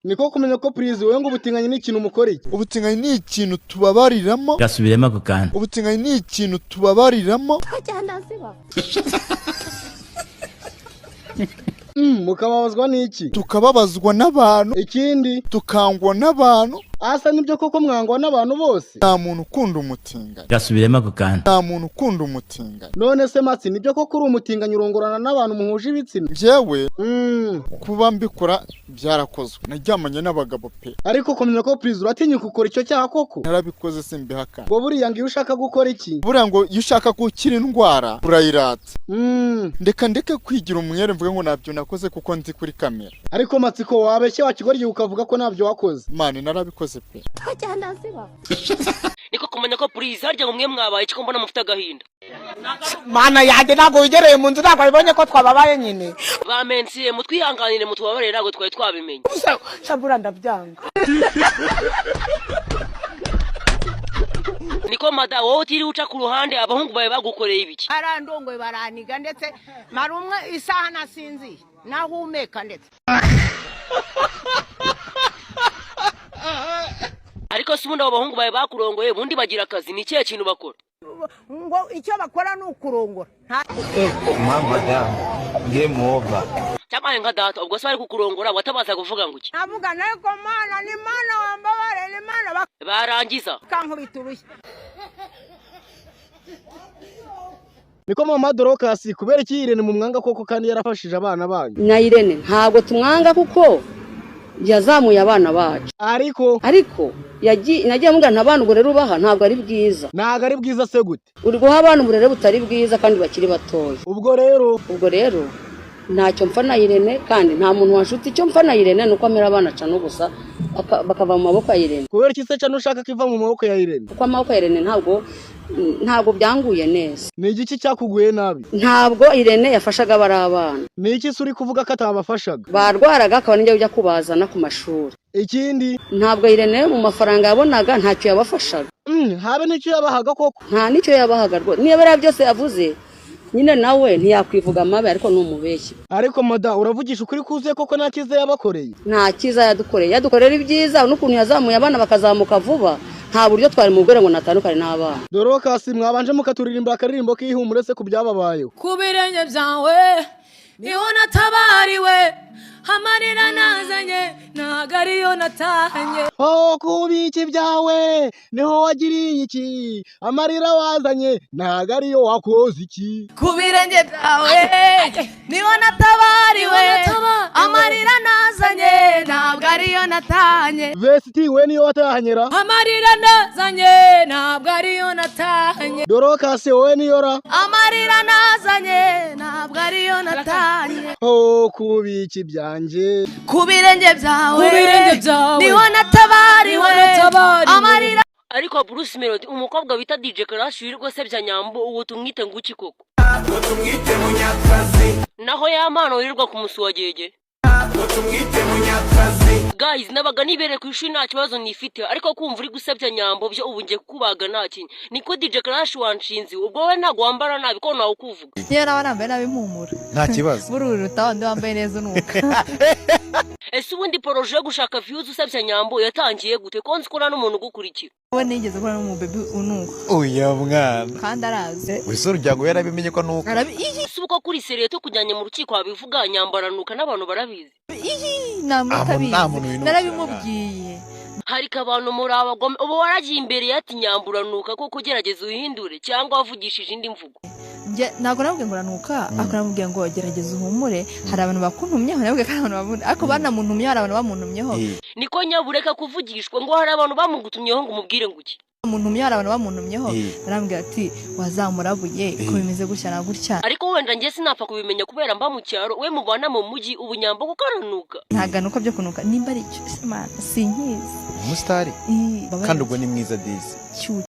Niko kumenya ko purizi wowe ngo ubutinganyi ni ikintu mukora iki? Ubutinganyi ni ikintu tubabariramo. Gasubiremo ako kantu. Ubutinganyi ni ikintu tubabariramo. Mukababazwa n'iki? Tukababazwa n'abantu. Ikindi? Tukangwa n'abantu. Asa nibyo koko mwangwa n'abantu bose? Nta muntu ukunda umutinganyi. Gasubiremo ako kantu. Nta muntu ukunda umutinganyi. None se Matsi, nibyo koko uri umutinganyi, urongorana n'abantu muhuje ibitsina? Njyewe kuba mbikora byarakozwe, naryamanye n'abagabo pe. Ariko kumenya ko purizi, uratinyuka ukora icyo cyaha koko? Narabikoze, simbihakana. Ngo buriya ngo iyo ushaka gukora iki? Buriya ngo iyo ushaka gukira indwara urayirata. Ndeka ndeke kwigira umwere mvuge ngo ntabyo nakoze kuko nzi kuri kamera. Ariko Matsiko, wabeshye wakigoryi ukavuga ko ntabyo wakoze. Man, narabikoze pe. Niko kumenya ko purizi, harya ngo mwe mwabaye iki ko mbona mufite agahinda? Mana yanjye, ntabwo wigereye mu nzu, ntabwo wabibonye ko twababaye nyine. Bamensiye, mutwihanganire, mutubabarire, ntabwo twari twabimenye. Shabura, ndabyanga. Niko mada, wowe utiriwe uca ku ruhande, abahungu bawe bagukoreye ibiki? Barandongoye, baraniga, ndetse mara umwe isaha nasinziye nahumeka ndetse. Ariko se ubundi abo bahungu bawe bakurongoye, ubundi bagira akazi? Ni ikihe kintu bakora? Ngo icyo bakora ni ukurongora. Cyamaye nka data, ubwo se bari kukurongora watabaza kuvuga ngo iki? Navuga ariko Mana, ni Mana wambabare, ni Mana. Barangiza? Bakankubita urushyi. Niko mama Dorokasi, kubera iki Irene mu mwanga koko kandi yarafashije abana banyu? Na Irene ntabwo tumwanga kuko yazamuye abana bacu. Ariko? Ariko nagiye mubwira nta bana, uburere ubaha ntabwo ari bwiza. Ntabwo ari bwiza se gute? Uri guha abana uburere butari bwiza kandi bakiri batoya. Ubwo rero? Ubwo rero ntacyo mpfa na Irene, kandi nta muntu wanshuti. Icyo mpfa na Irene ni uko amera abana cano gusa bakava mu maboko ya Irene. Kubera iki se cano ushaka ko iva mu maboko ya Irene? Kuko amaboko ya Irene ntabwo byanguye neza. Ni igiki cyakuguye nabi? Ntabwo Irene yafashaga bari abana. Ni iki se uri kuvuga ko atabafashaga? Barwaraga akaba nijya ujya kubazana ku mashuri. Ikindi? Ntabwo Irene mu mafaranga yabonaga ntacyo yabafashaga. Habe n'icyo yabahaga koko? Nta n'icyo yabahaga rwose. Niba biriya byose yavuze nyine nawe ntiyakwivuga amabi, ariko ni umubeshyi. Ariko mada, uravugisha ukuri kuzuye koko, nta cyiza yabakoreye? Nta cyiza yadukoreye. Yadukorera ibyiza n'ukuntu yazamuye abana bakazamuka vuba, nta buryo twari mubwire ngo natandukane n'abana. Dorokasi, mwabanje mukaturirimba akaririmbo k'ihumure se ku byababayeho. Ku birenge byawe niho natabariwe, amarira nazanye ntabwo ariyo natahanye. Oh, kubiki byawe niho wagiriye iki? Amarira wazanye ntabwo ariyo wakoze iki? Ku birenge byawe niho natabariwe, amarira nazanye ntabwo ariyo natahanye. Vesiti, we niyo watahanyera? Amarira nazanye ntabwo ariyo natahanye. Dorokasi, wowe niyo ra? Amarira nazanye ntabwo ariyo natahanye. Oh, kubiki byanjye. Ku birenge byawe niho natabariwe, amarira. Ariko Bruce Melody, umukobwa bita DJ Crash wirirwa asebya Nyambo, ubu tumwite ngo iki koko? Naho ya mpano wirirwa kumusuwagege. Guys, nabaga nibereye ku ishuri nta kibazo nifite, ariko kumva uri gusebya Nyambo byo ubu ngiye kukubaga nta kintu. Niko DJ Crash wanshinze, ubwo wowe ntabwo wambara nabi ko nawe ukuvuga? Niyo naba nambaye nabi impumuro. Nta kibazo. Bururuta wandi wambaye neza unuka. Ese ubundi projet yo gushaka views usebya Nyambo yatangiye gute, ko nzi ko nta n'umuntu ugukurikira? We nigeze guhura n'umubebi unuka. Oya mwana. Kandi arazi. Wese ururyango yarabimenye ko nuka. Arabi iyi. Si uko kuri seriye tukujyanye mu rukiko wabivuga, Nyambaranuka n'abantu barabizi. Iyi nta muntu utabizi. Nta muntu winukira. Narabimubwiye. Hariko abantu muri abagome. Ubu waragiye imbere yati Nyamburanuka koko, gerageza uhindure, cyangwa wavugishije indi mvugo? Ntabwo namubwiye ngo uranuka, ariko namubwiye ngo gerageza uhumure. Hari abantu bakuntumyeho, namubwiye ko hari abantu bamuntu, ariko banamuntumyeho, hari abantu bamuntumyeho. Niko nyabureka kuvugishwa, ngo hari abantu bamugutumyeho ngo umubwire ngo iki? Bamuntumyeho, hari abantu bamuntumyeho, barambwira ati wazamurabuye ko bimeze gutya na gutya. Ariko wenda njye sinapfa kubimenya kubera mba mu cyaro, we mubana mu mujyi. Ubu Nyambo kuko aranuka? Ntaganuka byo kunuka, nimba ari icyo, Mana, sinkizi. Umusitari. Kandi ubwo ni mwiza disi.